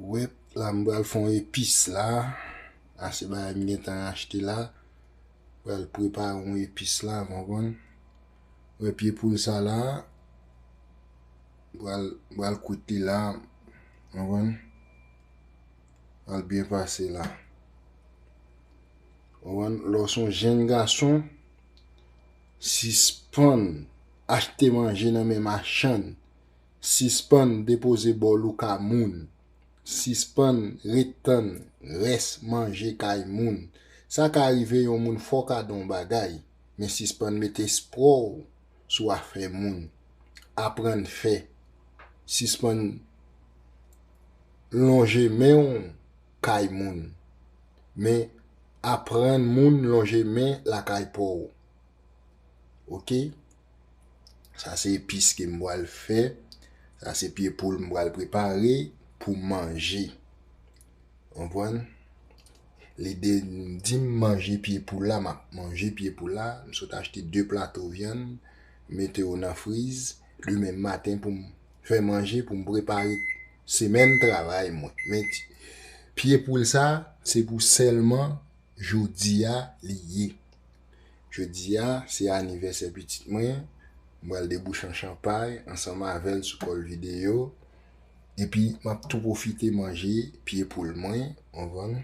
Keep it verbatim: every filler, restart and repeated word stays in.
Wèp, la m pral fè yon epis la. A se bagay m gentan achte la. Pral prepare yon epis la, w konprann? Wè pye poul sa la. Pral, pral kwit li la. W konprann? Pral byen pase la. W konprann? Lè w se yon jenn gason, sispann achte manje nan men machann. Sispann depoze bòl ou ka moun. Sispann ret tann rès manje kay moun. Sa ka rive yon moun fè w kado yon bagay, men sispann mete espwa w sou afè moun. Aprann fè. Sispann lonje men w kay moun, men aprann moun lonje men lakay pa w. Oke? Sa se epis ke m pral fè. Sa se pye poul m pral prepare pou manje. Konprann? Lide m di m manje pye poul la, m ap manje pye poul la. M sot achte de plato vyann, mete yo nan friz. Demen maten pou m fè manje, pou m prepare semèn travay mwen. Men ti- pye poul sa, se pou sèlman jodi a li ye. Jodi a, se anivèsè pitit mwen. M pral debouche yon chanpay ansanm avè l sou kòl videyo. Epi, m ap tou pwofite manje pye poul mwen, w konprann?